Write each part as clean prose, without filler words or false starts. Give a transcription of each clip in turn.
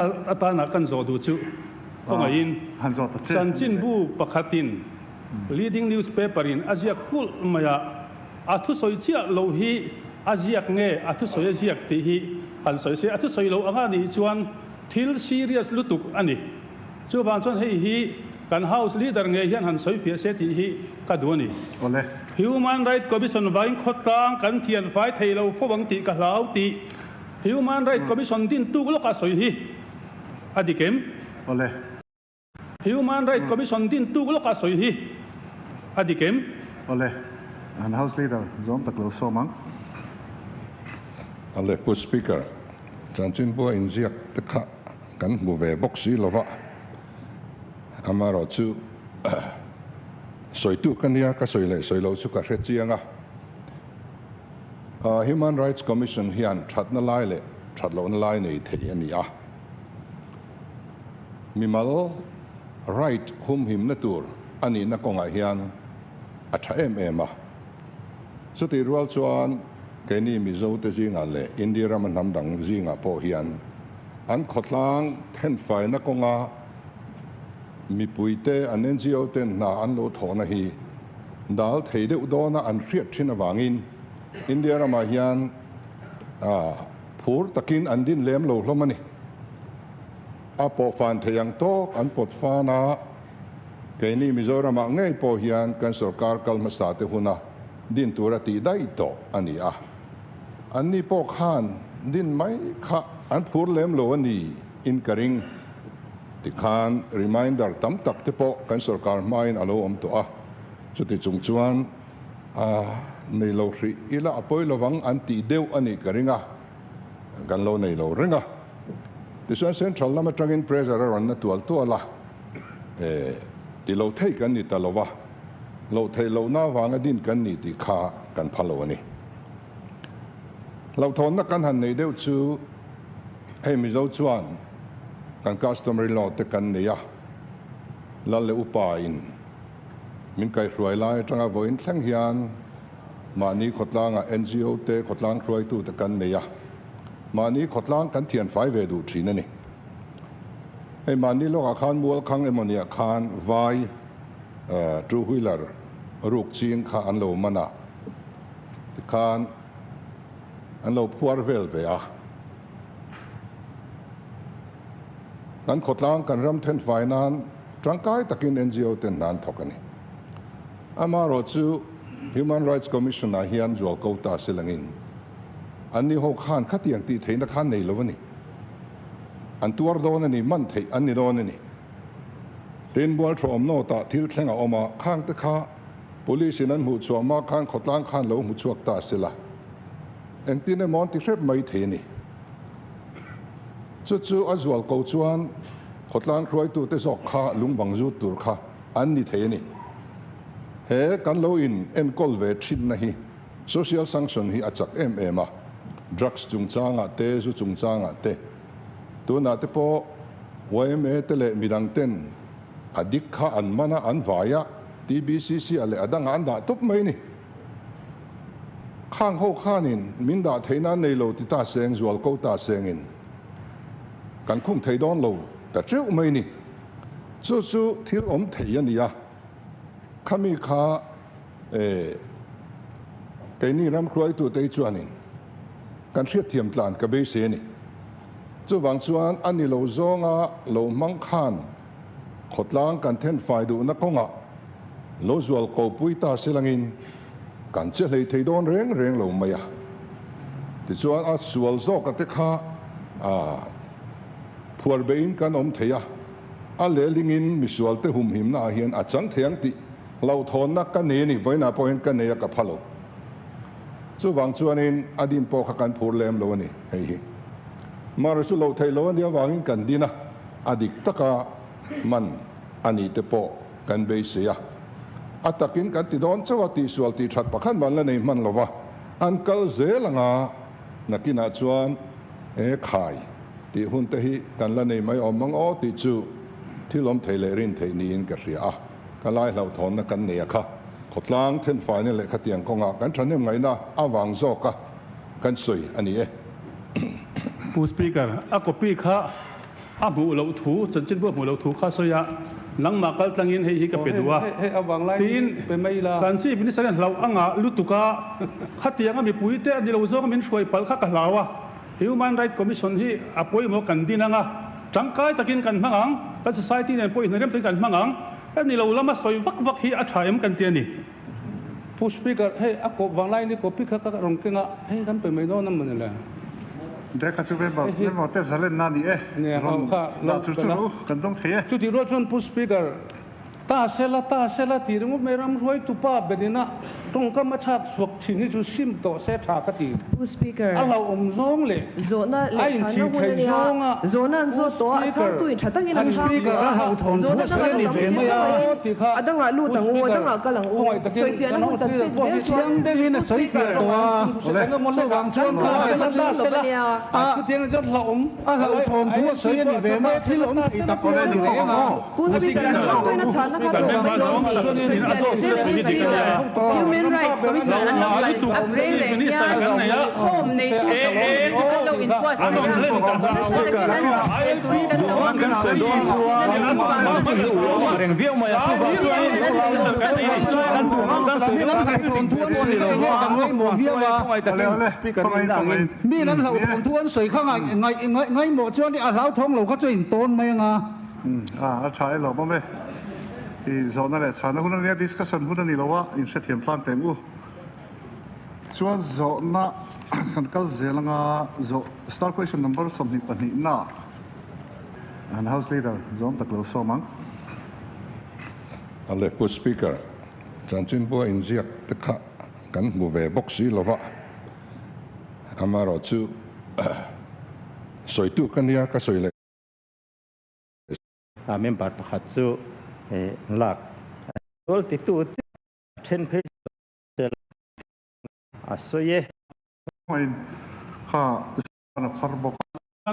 Atana kan zawh duh chu khawngaihin chanchinbu pakhatin leading newspaper in a ziak kulh mai a, a thusawi chiah lo hi a ziak nge a thusawi a ziak tih hi han sawi se, a thusawi lo anga nih chuan thil serious lutuk a ni. Chuvang chuan hei hi kan House Leader ngei hian han sawi fiah se tih hi ka duh a ni. Human Right Commission vangin khawtlang kan thianfai thei lo fo ang tih ka hlau tih Human Right Commission din tuk lawka sawi hi a dik em? Awle. Human Right Commission din tuk lawka sawi hi a dik em? Awle. An House Leader zawm tak lo sawm ang. Awle Pu Speaker, chanchinbua inziak te kha kan hmu ve bawk si lova, amaherawh chu sawitu ka nia, ka sawi leh sawi loh chu ka hre chiang a. Human Rights Commission hian thatna lai leh that lohna lai nei thei a ni a. Mimal right humhimna tur a nihna kawngah hian a tha em em a. Chutih rual chuan keini Mizo te zingah leh India rama hnam dang zingah pawh hian an khawtlang thenfaina kawnga mipuite an NGO ten hna an lo thawhna hi Dal thei deuh dawna an hriat thin avangin India ramah hian phur takin an din lem lo hlawm a ni. A pawhfan thei ang tawk an pawt fan a, keini Mizoramah ngei pawh hian kan sorkar kal hmasa te huna din tura tih daih tawh a ni a. Anni pawh khan din mai kha an phur lem lo a ni in ka ring. Tikhan reminder tam tak te pawh kan sorkar hmain a lo awm tawh a, chuti chung chuan nei lo hrih ila a pawi lovang an tih deuh a nih ka ring a, kan lo nei lo reng a. Tichuan central lam atangin pressure a rawn na tual tual a, ti lo thei kan ni ta lo va, loh theih lohna avanga din kan ni tih kha kan pha lo a ni. Hlauhthawnna kan han nei deuh chu hei Mizo chuan kan customary law te kan nei a, Lal leh Upa in min kaihhruai lai atanga vawiin thleng hian mahni khawtlangah NGO te khawtlang hruaitu te kan nei a, mahni khawtlang kan thianfai ve duh thin a ni. Hei mahni lawkah khan Mualkhang emawniah khan vai two wheeler ruk ching kha an lo man a. Tikhan an lo phuar vel ve a. Kan khawtlang kan ram thenfai nan tangkai takin NGO ten hna an thawk a ni. Amaherawh chu Human Rights Commission ah hian zual ko ta se langin an ni ho khan khatiang tih theihna khan nei lo a ni. An tuar dawn a ni, man theih an ni dawn a ni. Tin, Mualthawm North ah thil thleng a awm a, khang te kha Police in an hmuh chhuah hma khan khawtlang khan lo hmu chhuak ta se la, engtin emaw an ti hrep mai thei a ni. Chu chu a zual ko chuan khawtlang hruaitute zawk kha lungbang zut tur kha an ni thei a ni. He kan lo in enkawl ve thinna hi social sanction hi a chak em em a, drugs chungchangah te, zu chungchangah te, tunah te pawh yma te leh midang ten a dik kha an man a, an vai a, TBCC a leh a dangah an dah tawp mai a ni. Khang ho khanin min dah theihna an nei lo ti ta seng, zual ko ta sengin kan khung thei dawn lo ta teuh mai a ni. Chu chu thil awm thei a ni a, khami kha eh keini ram hruaitute hi chuanin kan hriatthiam tlan ka beisei a ni. Chuvang chuan a ni lo zawnga lo hmang khan Khawtlang kan thenfai duhna kawngah lo zual ko pui ta silangin kan che hlei thei dawn reng reng lo mai a. Tichuan a sual zawka te kha phuar beihin kan awm thei a, a lelingin misualte humhimna ah hian a chang thei ang tih hlauhthawnna ka nei a ni, vawiinah pawh hian ka nei a ka pha lo. Chuvang chuanin a din pawh kha kan phur lem lo a ni hei hi. Mara chu loh theih lo a nih avangin kan din a. A dik taka man a nih te pawh kan beisei a. A takin kan ti dawn chauh a, tihsual tih that pakhat man la nei hman lo va, an kal zel anga nakinah chuan e khai tih hun te hi kan la nei mai awm ang aw tih chu thil awm thei leh rin theih niin ka hria a. Ka lai hlauhthawnna kan nei a kha khawtlang thenfaina leh khatiang kawngah kan thahnem ngaihna avang zawka kan sawi a ni e. Pu Speaker, a copy kha. A hmuh loh thu, chanchinbu a hmuh loh thu kha sawi a, nangmah kal tlangin hei hi ka pe duh a, tiin kan Chief Minister hian hlauh a ngah lutuk a, khatianga mipuite a ni lo zawnga min hruai palh kha ka hlau a, Human Right Commission hi a pawimawh kan din ang a, tangkai takin kan hmang ang, kan society nen pawh inhnerem takin kan hmang ang, a ni lo lama sawi vak vak hi a tha em kan ti a ni. Pu Speaker, hei a kawp vanglai ni copy kha ka rawn keng a, hei kan pe mai dawn a mawni le. Dek a chu member, member te zalenna a ni e, rawn dah chur chur u, kan dawng thei e. Chutih rual chuan Pu Speaker, ta sela, ta sela tih ringawt mai ram hruaitu pa benin a tawngkam a chhak chhuak thin hi chu sim tawh se tha ka ti. Pu Speaker, A hlauhawm zawng leh zawhna a leh chhanna inthih hun a theih nia, zawnga zawhna an Pu zawt tawh a, a Speaker chhangtu in tha takin an han chhang Speaker tawh a a, hlauhthawn thu zawhna a dang sawi a a ni lo tam ve chiang mai a. khawngaihin Ti kha a dangah lut Pu ang u, a Speaker dangah kal ang u, khawngaih takin sawifiahna kan hun House kan Leader pek pawh zel hi chuan Chiang deuhin a Pu sawi Speaker fiah tawh a. kan Chuvang chuan sawi khalai fiahna kha chu hun lo a nia. a hlauhthawn thu a sawi a ni ve mai a, thil awm thei tak a ni reng a. Pu Speaker, a chhangtuin a chhanna kha chu awm mai dawn ni. Sawifiah leh zel a ni Speaker. Human Rights Commission an lo kal awm reng reng hian home neitu te kan lo inbuatsaih a, nasa takin an sawisel turin kan lo awm a, Min an hlauhthawn thu an sawi kha ngaimawh chuan a hlauthawng lo kha chu a intawn mai ang a. A tha e lawm awm e. I zawhna leh chhana hun a nia, discussion hun a ni lo a, inhrethiam tlang teh ang u. Chuan zawhna kan kal zel anga zawh star question number 22 na an House Leader zawm tak lo sawm ang. A le Pu Speaker, chanchinbua inziak te kha kan hmu ve bawk si lova, amaherawhchu sawitu ka nia ka sawi leh. A member pakhat chu lak a sual titu then phei sel a sawi e. Kha a phar bawk a.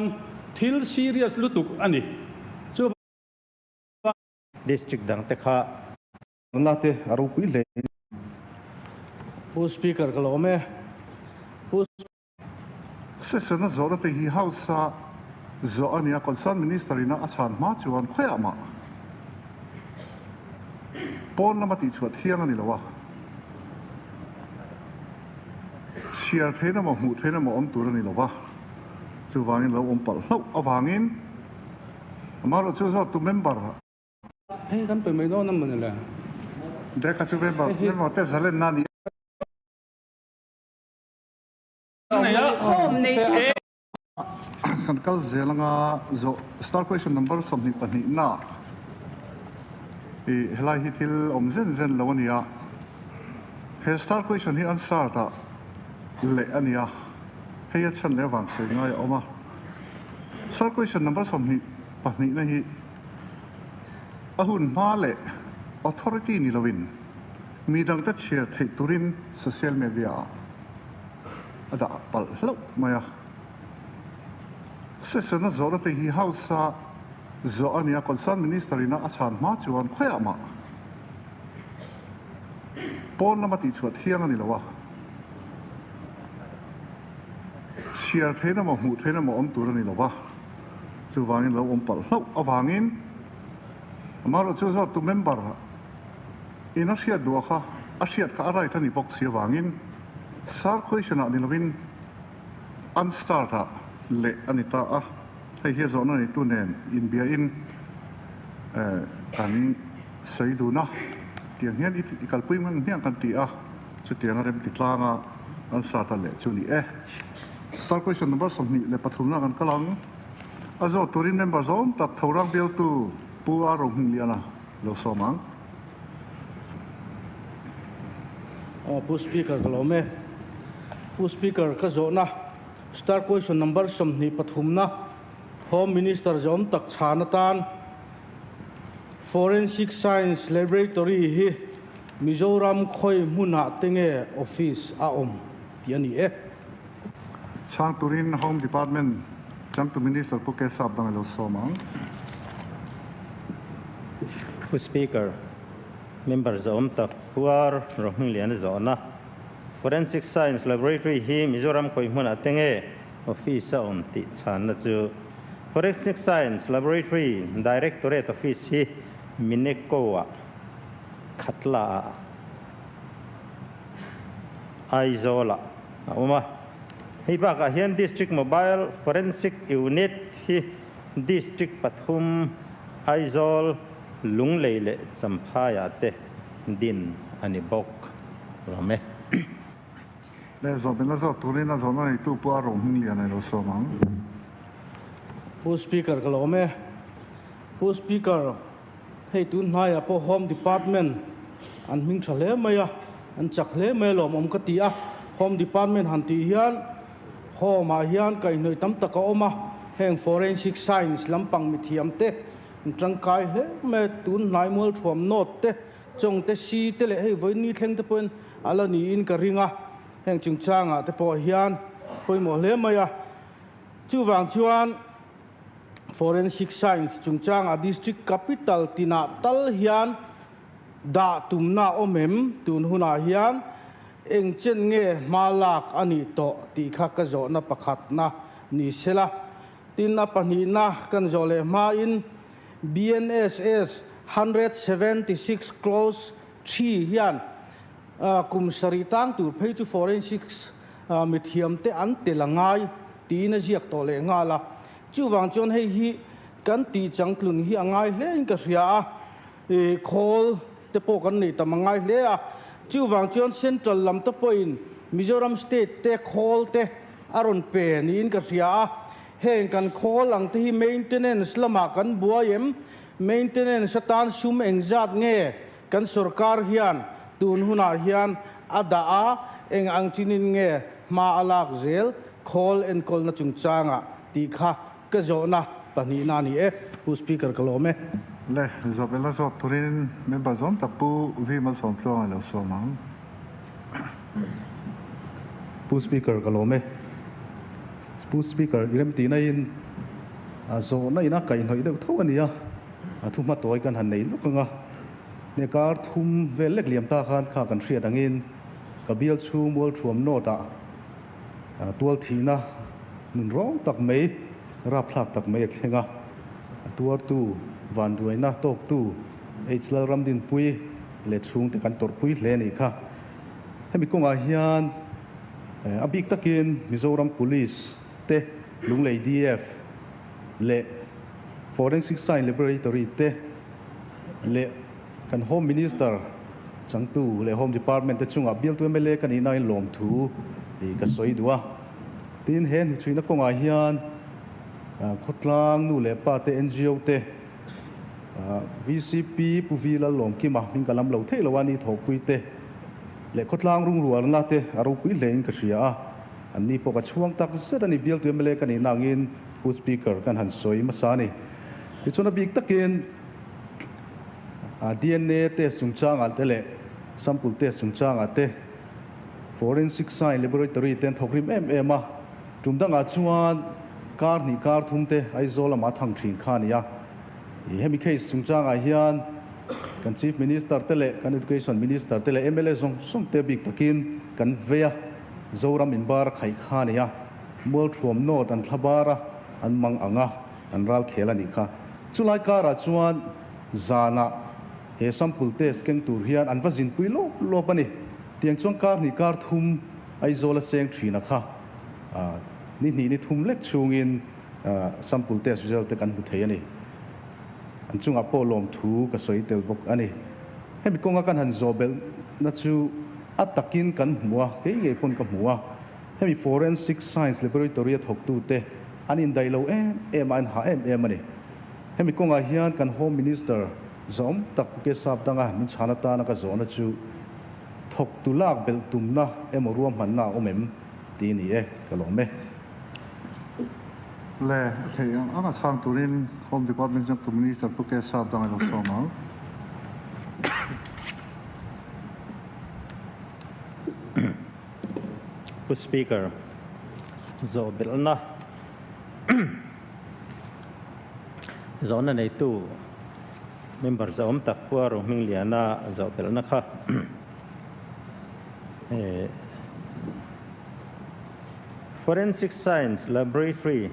Thil serious lutuk a ni. Chu. District dang te kha. Na te a ropui hle. Pu Speaker ka lawm e. Pu. Session a zawhna te hi House a zawh a nia, Concerned Minister ina a chhan hma chuan khawiah mah pawn lama tihchhuah thiang a ni lo a, chhiar theihna emaw hmuh theihna emaw awm tur a ni lo va, chuvangin lo awm palh hlauh avangin amaherawhchu zawttu member. Hei kan pe mai dawn a mawni le. Deka chu member member te zalenna a ni. Kan kal zel anga zawh star question number 22 na i helai hi thil awm zen zen lo a ni a, he star question hi an start ah leh a ni a, hei a chhan leh avang sawi ngai a awm a, star question number 22 na hi a hun hma leh authority ni loin mi dangte chhiar theih turin social media ah a dah palh hlauh mai a. Session a zawhna te hi House a zawh a nia, Concerned Minister ina a chhan hma chuan khawiah mah pawn lama tihchhuah thiang a ni lo a, chhiar theihna emaw hmuh theihna emaw awm tur a ni lo va, chuvangin lo awm palh hlauh avangin amaherawhchu zawttu member in a hriat duh a kha a hriat kha a right a ni bawk si avangin Sir question ah ni lovin unstart ah leh a ni ta a, hei hi a zawhna neitu nen inbia in kan sawi dun a, tiang hian i kalpui hmang hmiang kan ti a, chutiang a remti tlang a unstart a leh chu ni e. Sir question number 23 na kan kal ang, a zawt turin member zawm tak Thorang bialtu Pu A Rohmingliana lo sawm ang. Pu Speaker ka lawm e. Pu Speaker ka zawhna Star Question Number 23 na Home Minister zawm tak chhan atan Forensic Science Laboratory hi Mizoram khawi hmunah te nge office a awm tih a ni e. Chhang turin Home Department changtu Minister Pu Kesap dang a lo sawm ang. Pu Speaker, member zawm tak Puar Rohmingliana zawhna, Forensic Science Laboratory hi Mizoram khawi hmunah te nge office a awm tih chhanna chu. Forensic Science Laboratory Directorate Office hi Mineko-ah, Khatla-ah, Aizawl-ah a awm a. Hei bakah hian District Mobile Forensic Unit hi District pathum, Aizawl, Lunglei leh Champhaiah te din a ni bawk hlawm e. Le zawhbelh a zawt turin a zawhna neitu pawh a rawng hming lian a lo sawm ang. Pu Speaker ka lawm e. Pu Speaker, hei tun hnaiah pawh Home Department an hming tha hle mai a, an chak hle mai a lawmawm ka ti a. Home Department han tih hian Home ah hian kaihhnawih tam tak a awm a, heng Forensic Science lampang mithiam te an tangkai hle mai a, tun hnai mualthuam note te Chawngte si te leh hei vawiin ni thleng te pawhin a la niin ka ring a, heng chungchangah te pawh hian pawimawh hle mai a. Chuvang chuan Forensic Science chungchangah District Capital tinah tal hian dah tumna a awm em? Tun hunah hian eng chen nge hma lak a nih tawh tih kha ka zawhna pakhatna ni sela. Tin, a pahnihna kan zawh leh hmain BNSS 176 Clause 3 hian kum sarih tang tur phei chu forensics mithiamte an tel a ngai tiin a ziak tawh leh nghal a. Chuvang chuan hei hi kan tih changtlun hi a ngai hlein ka hria a, khawl te pawh kan neih tam a ngai hle a. Chuvang chuan Central lam te pawhin Mizoram State te khawl te a rawn pe niin ka hria a. Heng kan khawl ang te hi maintenance lamah kan buai em? Maintenance atan sum engzat nge kan sorkar hian tun hunah hian a dah a, eng ang chinin nge hma a lak zel khawl enkawlna chungchangah tih kha ka zawhna pahnihna a ni e. Pu Speaker ka lawm e. Le, Zawhbelh a zawt turin member zawm tak Pu Vi Malsawmtluang a lo sawm ang. Pu Speaker ka lawm e. Pu Speaker, i remtihna in a zawhna ina kaihhnawih deuh tho a ni a, a thu hmatawi kan han nei lawk ang a. Hne kar thum vel lek liam ta khan kha kan hriat angin ka bial chhung Mualthuam North ah tual thihna nun rawng tak mai, rapthlak tak mai a thleng a. A tuartu, vanduaina tawktu H Lalramdinpui leh chhungte kan tawrhpui hle a nih kha. Hemi kawngah hian A bik takin Mizoram Police te, Lunglei DF leh Forensic Science Laboratory te leh kan Home Minister changtu leh Home Department te chungah bialtu mla ka nihnain lawmthu ka sawi duh a. Tin, he hnuchhuihna kawngah hian khawtlang nu leh pa te, ngo te, VCP Pu Vi Lallawmkima hming ka lam lo theih lo a ni thawhpui te, Leh khawtlang rungrualna te a ropui hlein ka hria a, an ni pawh ka chhuang tak zet a ni. Bialtu mla ka nihna angin Pu Speaker kan han sawi hmasa a ni. Tichuan a bik takin DNA test chungchangah te leh sample test chungchangah te Forensic Science Laboratory te an thawk rim em em a, tum dangah chuan kar hnih kar thum te Aizawl lamah a thang thin kha a ni a. Hemi case chungchangah hian kan Chief Minister te leh kan Education Minister te leh mla zawng zawng te bik takin kan vei a, Zoram in bar a khaih kha a ni a, Mualthuam North an thla bar a, an mang ang a, an ral khel a nih kha. Chulai karah chuan zanah he sample test keng tur hian an va zinpui lawp lawp a ni. Tiang chuan kar hnih kar thum Aizawl a seng thin a kha, ni hnih ni thum lek chhungin Sample test result te kan hmu thei a ni. An chungah pawh lawmthu ka sawi tel bawk a ni. Hemi kawnga kan han zawh belhna chu a takin kan hmu a, kei ngei pawn ka hmu a. Hemi Forensic Science Laboratory a thawktute an indaih lo em em a, an hah em em a ni. Hemi kawngah hian kan Home Minister zawm tak Pu Kesap danga min chhan atana ka zawhna chu thawktu lak belh tumna emaw ruahmanna a awm em tih a ni e, ka lawm e. Le, a theih ang ang a chhang turin Home Department chuan Pu Minister Pu K Sap dang a lo sawm ang. Pu Speaker, zawh belhna zawhna neitu member zahawm tak Pu Aro Hmingliana zawh belhna kha Forensic Science Laboratory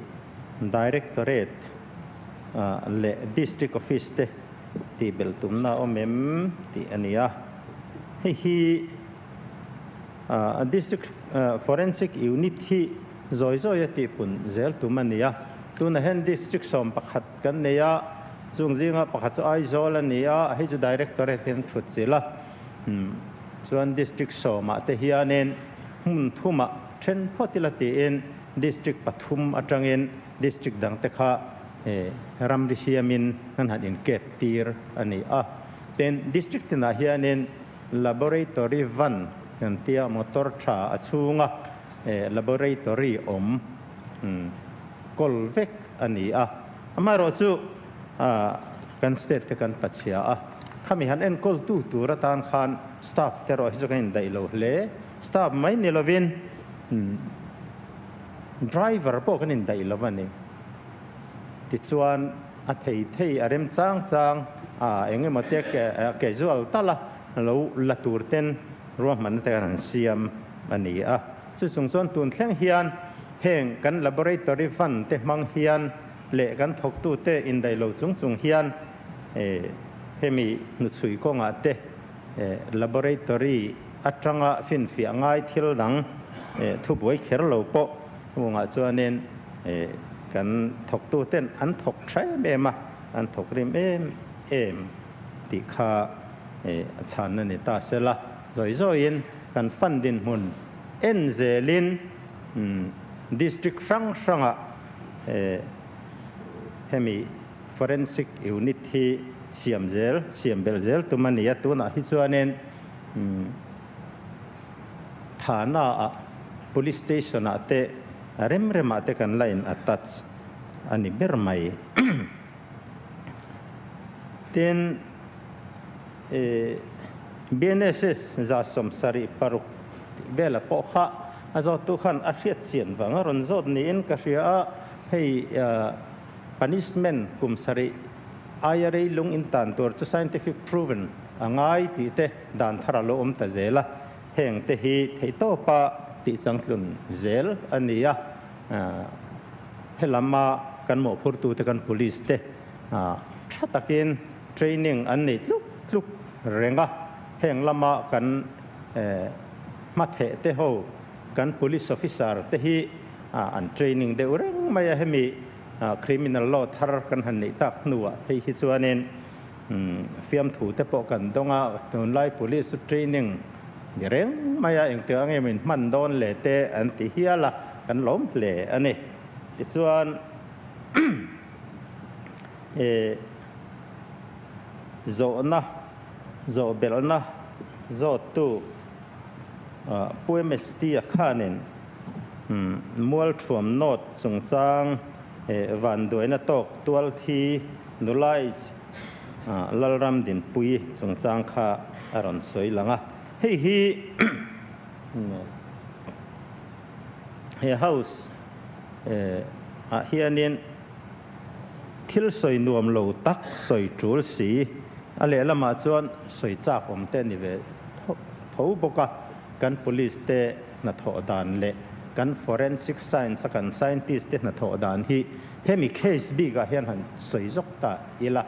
Directorate. leh District Office te tih belh tumna a awm em tih a ni a. Hei hi District Forensic Unit hi zawi zawi a tihpun zel tum a ni a. Tunah hian District 11 kan nei a, chung zinga pakhat chu Aizawl a ni a, hei chu Directorate hian thut chilh a. Chuan District sawmah te hianin hmun thumah then phawt ila tiin District pathum atangin District dangte kha ramri siamin kan han inkep tir a ni a. Tin, District tinah hianin Laboratory van kan tia motor tha a chhunga laboratory awm kawl vek a ni a. Amaherawhchu kan state te kan pachhia a, khami han enkawltu tur atan khan staff te erawh hi chu kan indaih lo hle. Staff mai ni lovin driver pawh kan indaih lo a ni. Tichuan a thei thei a rem chang chang a eng emaw te casual tala lo la tur ten ruahmanna te kan han siam a ni a. Chu chung chuan tun thleng hian heng kan laboratory van te hmang hian leh kan thawktute indaih lo chung chung hian hemi hnuchhui kawngah te laboratory atanga finfiah ngai thil dang thubuai kher lo pawh hungah chuanin kan thawktuten an thawk tha em em a, an thawk rim em em tih kha a chhanna ni ta sela. Zawi zawiin kan fund dinhmun en zelin district hrang hrangah hemi forensic unit hi siam zel, siam belh zel tum a ni a, tunah hi chuanin Thana ah Police Station ah te rem rem ah te kan la in attach a ni ber mai. Tin, BNSS 76 tih vela pawh kha a zawttu khan a hriat chian vang a rawn zawt niin ka hria a, hei punishment kum sarih aia rei lung in tan tur chu scientific proven a ngai tih te dan thar a lo awm ta zel a, heng te hi theihtawpa tih changtlun zel a ni a, helama kan mawhphurtute kan police te tha takin training an nei tluk tluk reng a, heng lama kan hmatheh te ho kan police officer te hi an training deuh reng mai a, hemi criminal law thar kan han neih tak hnuah phei hi chuanin Fiamthu te pawh kan dawng a, tunlai police chu training ni reng mai a, engtiang ange min hman dawn le te an ti hial a, kan lawm hle a ni. Tichuan zawhna, zawhbelhna zawttu Pu MST a khanin Mualthuam North chungchang vanduaina tawk tual thi Nulai Lalram Dinpui chungchang kha a rawn sawi lang a. Hei hi he house ah hianin thil sawi nuam lo tak sawi tul si, a lehlamah chuan sawi chak awm te ni ve tho bawk a, kan police te hnathawh dan leh kan forensic science a kan scientist te hnathawh dan hi Hemi case bikah hian han sawi zawk ta ila,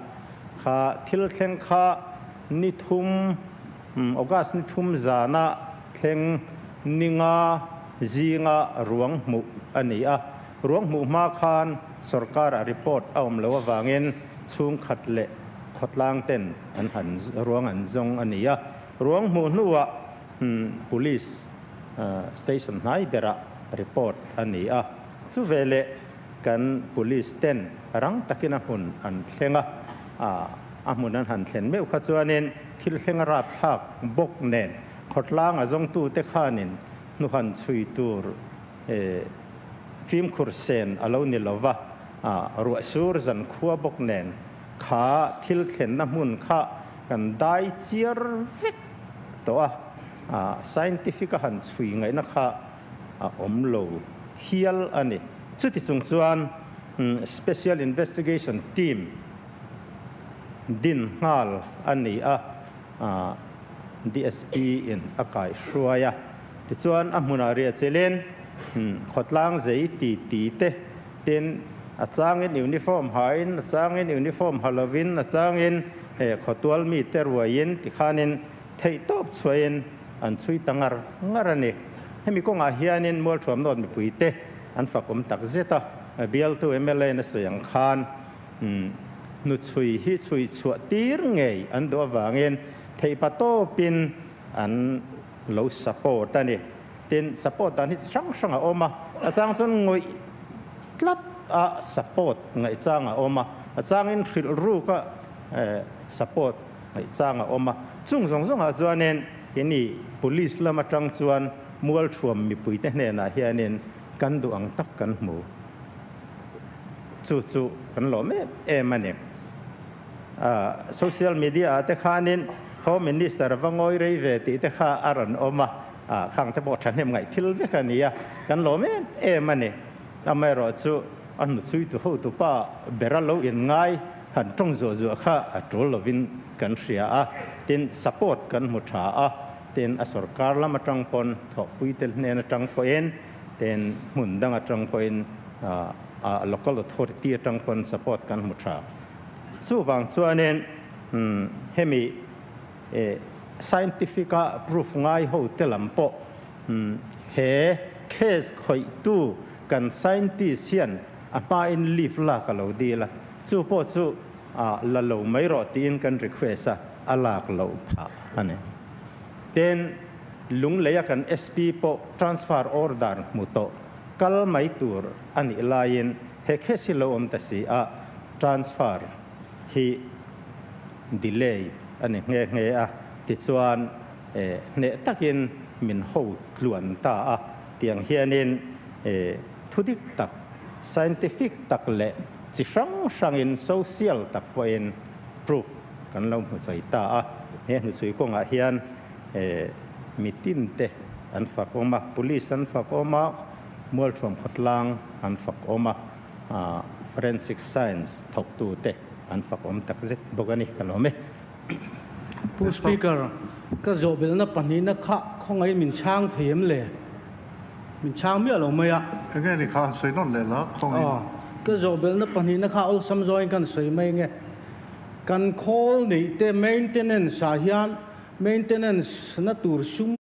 kha thil thleng kha ni thum, August ni thum zana thleng ninga zinga ruang hmuh a ni a. Ruang hmuh hma khan sorkara report a awm loh avangin chhungkhat leh khawtlang ten an han ruang an zawng a ni a. Ruang hmuh hnuah police station hnai berah report a ni a. Chuveleh Kan police ten rang takin a hmun an thleng a, a hmun an han thlen meuh kha chuanin thil thleng a rapthlak bawk nen khawtlang a zawngtute khanin hnuhan chhui tur fimkhur sen a lo ni lo va, ruahsur zan khua bawk nen kha thil thlenna hmun kha kan dai chiar vek tawh a, scientific a han chhui ngaihna kha a awm lo hial a ni. Chuti chung chuan Special Investigation Team din nghal a ni a, DSP in a kaihhruai a. Tichuan a hmunah riah chelin khawtlang zei ti ti te tin A changin uniform hain, a changin uniform ha lovin, a changin khawtual mite ruaiin tikhanin theihtawp chhuahin an chhui ta ngar ngar a ni. Hemi kawngah hianin Mualthuam North mipuite an fakawm tak zet a, bialtu mla na sawi ang khan hnuchhui hi chhui chhuah tir ngei an duh avangin theihpatawpin an lo support a ni. Tin, support dan hi chi hrang hrang a awm a, a chang chuan ngawih tlat a support ngaihchang a awm a, a changin hrilh ruk a support ngaihchang a awm a. Chung zawng zawngah chuanin keini police lam atang chuan Mualthuam mipuite hnenah hianin kan duh ang tak kan hmu. Chu chu kan lawm em em a ni. Social media ah te khanin Home Minister va ngawi rei ve tih te kha a rawn awm a, khang te pawh thahnem ngaih thil vek a ni a, kan lawm em em a ni. Amaherawh chu a hnuchhui tu hotu pa bera lo inngai han tawng zuah zuah kha a tul lovin kan hria a, tin support kan hmu tha a, tin a sorkar lam atang pawn thawhpui tel hnen atang pawhin tin hmun dang atang pawhin a local authority atang pawn support kan hmu tha. Chuvang chuanin hemi scientific a proof ngai ho te lam pawh he case khawihtu kan scientist hian a hmain leave lak a lo dil a, chu pawh chu la lo mai rawh tiin kan request a, a lak loh phah a ni. Tin, Lungleia kan SP pawh transfer order hmu tawh kal mai tur a nih laiin he case hi lo awm ta si a, transfer hi delay a ni nghe nghe a, tichuan hneh takin min ho tluan ta a, tiang hianin thudik tak, scientific tak leh chi hrang hrangin social tak pawhin proof kan lo hmu chai ta a, he hnuchhui kawngah hian mitinte an fak awm a, police an fak awm a, Mualthuam khawtlang an fak awm a, forensic science thawktute an fak awm tak zet bawk a ni, ka lawm e. Pu Speaker, ka zawhbelna pahnihna kha khawngaih min chhang thei em le? Min chhang miah lo mai a. Enge ni kha sawi nawn leh la khawngaih. Aw, ka zawhbelna pahnihna kha awlsam zawngin kan sawi mai nge. Kan khawl neih te maintenance ah hian maintenance na tur sum.